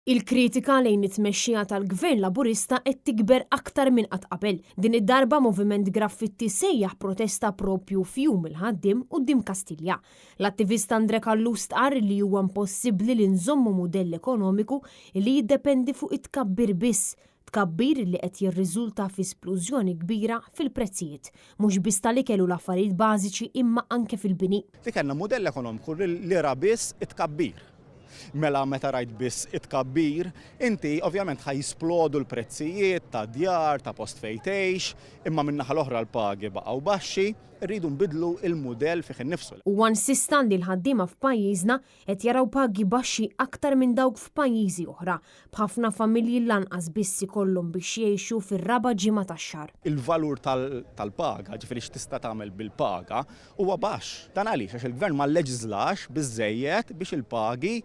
Il-kritika lejn it-tmexxija tal-Gvern Laburista qed tikber aktar minn qatt qabel. Din id-darba Moviment Graffitti sejjaħ protesta propju f'Jum il-Ħaddiem quddiem Kastilja. L-attivist Andre Callus stqarr li huwa impossibbli li nżommu mudell ekonomiku li jiddependi fuq it-tkabbir biss, tkabbir li qed jirriżulta fi splużjoni kbira fil-prezzijiet, mhux biss tal-ikel u l-affarijiet bażiċi imma anke fil-bini. Li kellna mudell ekonomiku li ra biss it-tkabbir. Mela meta rajt biss it-tkabbir, inti ovvjament ħa jisplodu l-prezzijiet ta' djar, ta' post fejn tgħix, imma min-naħa l-oħra l-pagi baqgħu baxxi, irridu nbiddlu l-mudell fih innifsu. Huwa insista li l-ħaddiema f'pajjiżna qed jaraw pagi baxxi aktar minn dawk f'pajjiżi oħra, b'ħafna familji lanqas biss ikollhom biex jgħixu fir-raba' ġimgħa tax-xahar. Il-valur tal-paga, ġifieri x'tista' tagħmel bil-paga, Huwa baxx. Dan għaliex? Għax il-Gvern ma lleġiżlax biżżejjed biex il-pagi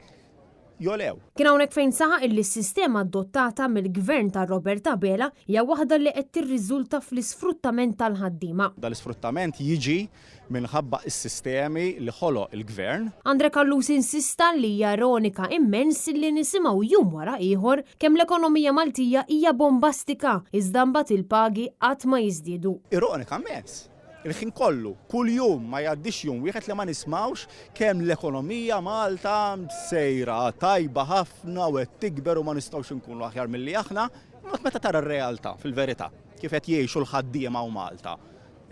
jogħlew. Kien hawnhekk fejn saħaq illi s-sistema adottata mill-Gvern ta' Robert Abela hija waħda li qed tirriżulta fl-isfruttament tal-ħaddiema. Dan l-isfruttament jiġi minħabba s-sistemi li ħoloq il-Gvern. Andre Callus insista li hija ironika immens li nisimgħu jum wara ieħor kemm l-ekonomija Maltija hija bombastika iżda mbagħad il-pagi qatt ma jiżdiedu. Ironika immens. Il-ħin kollu, kuljum, ma jgħaddix jum wieħed li ma nismgħux kemm l-ekonomija Malta sejra tajba ħafna u qed tikber u ma nistgħux inkunu aħjar milli aħna. Imbagħad meta tara r-realtà, fil-verità, kif qed jgħixu l-ħaddiema hawn Malta,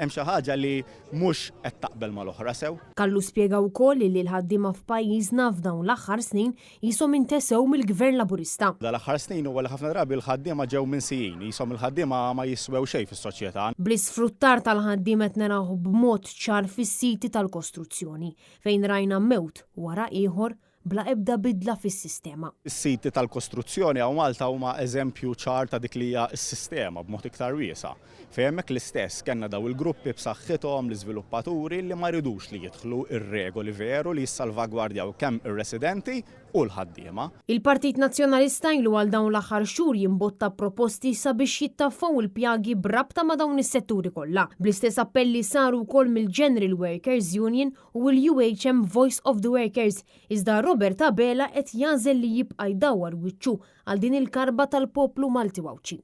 hemm xi ħaġa li mhux qed taqbel mal-oħra sew. Callus spjega wkoll li l-ħaddiema f'pajjiżna f'dawn l-aħħar snin Qishom intesew mill-Gvern Laburista. Dal-aħħar snin huwa li ħafna drabi l-ħaddiema ġew minsijin, qishom il-ħaddiema ma jiswew xejn fis-soċjetà. Bl-isfruttar tal-ħaddiem qed narawh b'mod ċar fis-siti tal-kostruzzjoni, fejn rajna mewt wara ieħor bla ebda bidla fis-sistema. Is-siti tal-kostruzzjoni hawn Malta huma eżempju ċar ta' dik li hija s-sistema b'mod iktar wiesa'. Fejn hemmhekk l-istess kellna dawn il-gruppi b'saħħithom, l-iżviluppaturi li ma ridux li jidħlu r-regoli veru li jissalvagwardjaw kemm ir-residenti u l-ħaddiema. Il-Partit Nazzjonalista ilu għal dawn l-aħħar xhur jimbotta proposti sabiex jittaffew il-pjagi b'rabta ma' dawn is-setturi kollha. Bl-istess appelli saru wkoll mill-General Workers Union u l-UHM Voice of the Workers, iżda Robert Abela qed jagħżel li jibqa' jdawwar wiċċu għal din il-karba tal-poplu Malti u Għawdxi.